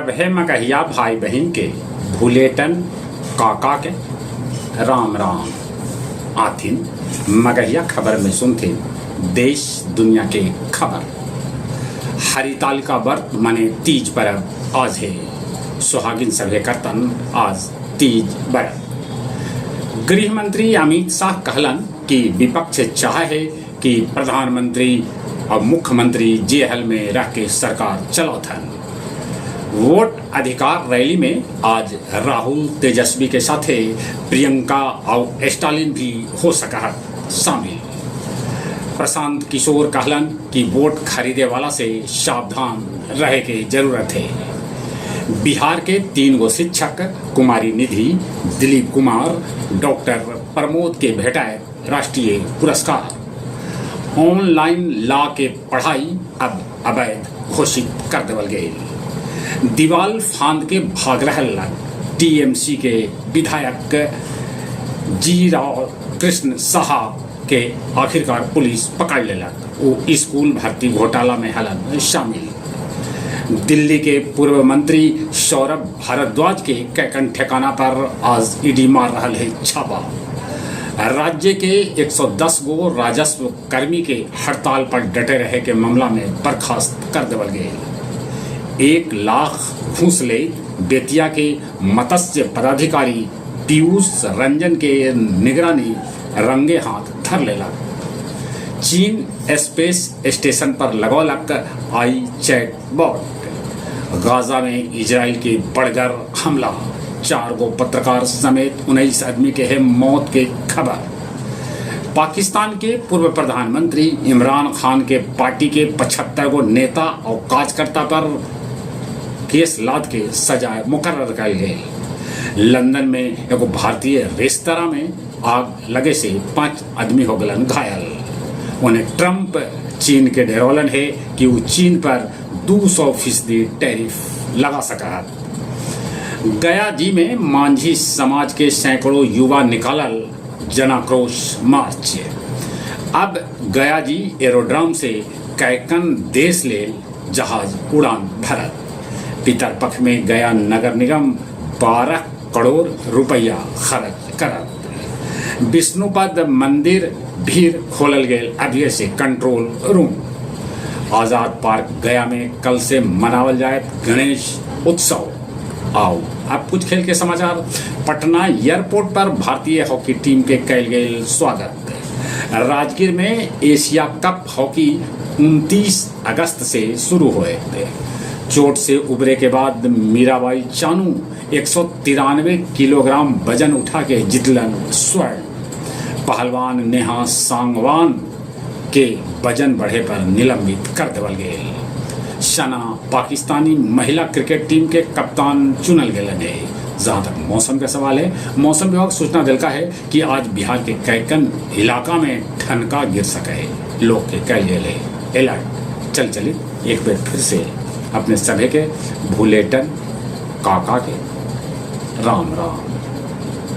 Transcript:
सभे मगहिया भाई बहिन के भुलेटन काका के राम राम। आथिन मगहिया खबर में सुनथिन देश दुनिया के खबर। हरितालिका व्रत मने तीज परब आज हे। सुहागिन सभे करतन आज तीज व्रत। गृह मंत्री अमित शाह कहलन कि विपक्ष चाहे हे कि प्रधानमंत्री और मुख्यमंत्री जेहल में रह के सरकार चलौथन। वोट अधिकार रैली में आज राहुल तेजस्वी के साथे प्रियंका और स्टालिन भी हो सका शामिल। प्रशांत किशोर कहलन कि वोट खरीदे वाला से सावधान रहे के जरूरत है। बिहार के 3 गो शिक्षक कुमारी निधि, दिलीप कुमार, डॉक्टर प्रमोद के भेटाए राष्ट्रीय पुरस्कार। ऑनलाइन ला के पढ़ाई अब अवैध घोषित कर देवल गई। दीवाल फांद के भाग रहल टीएमसी के विधायक जी राव कृष्ण साहा के आखिरकार पुलिस पकड़ लेलक। वो स्कूल भर्ती घोटाला में हलन शामिल। दिल्ली के पूर्व मंत्री सौरभ भारद्वाज के कैकन ठिकाना पर आज ईडी मार रहा है छापा। राज्य के 110 गो राजस्व कर्मी के हड़ताल पर डटे रहे के मामला में बर्खास्त कर देवल गए। 1 लाख घूस ले बेतिया के मत्स्य पदाधिकारी पीयूष रंजन के निगरानी रंगे हाथ धर लेलक। चीन स्पेस स्टेशन पर लगौलक आई चैट बॉट। गाजा में इजराइल के बड़गर हमला, 4 गो पत्रकार समेत 19 आदमी के है मौत के खबर। पाकिस्तान के पूर्व प्रधानमंत्री इमरान खान के पार्टी के 75 गो नेता और कार्यकर्ता पर केस लाद के सजाए मुकर्रर कइल गए। लंदन में एगो भारतीय रेस्तरा में आग लगे से 5 आदमी हो गलन घायल। उन्हें ट्रंप चीन के डरौलन है कि वो चीन पर 200% टैरिफ लगा सका। गया जी में मांझी समाज के सैकड़ों युवा निकालल जनाक्रोश मार्च। अब गया जी एरोड्राम से कैकन देश ले जहाज उड़ान भरत। पितरपख में गया नगर निगम 12 करोड़ रुपया खर्च करत। विष्णुपद मंदिर भीड़ खोलल गए अभी से कंट्रोल रूम। आजाद पार्क गया में कल से मनावल जाए गणेश उत्सव। आओ अब कुछ खेल के समाचार। पटना एयरपोर्ट पर भारतीय हॉकी टीम के कैल गए स्वागत। राजगीर में एशिया कप हॉकी 29 अगस्त से शुरू हुए। चोट से उबरे के बाद मीराबाई चानू 193 किलोग्राम वजन उठा के जितलन स्वर्ण। पहलवान नेहा सांगवान के वजन बढ़े पर निलंबित कर देवल गए। शना पाकिस्तानी महिला क्रिकेट टीम के कप्तान चुनल गए है। जहाँ तक मौसम का सवाल है, मौसम विभाग सूचना दिलका है कि आज बिहार के कैकन इलाका में ठनका गिर सके। लोग के कल गए अलर्ट। चल चली एक बार फिर से अपने सभी के भूलेटन काका के राम राम।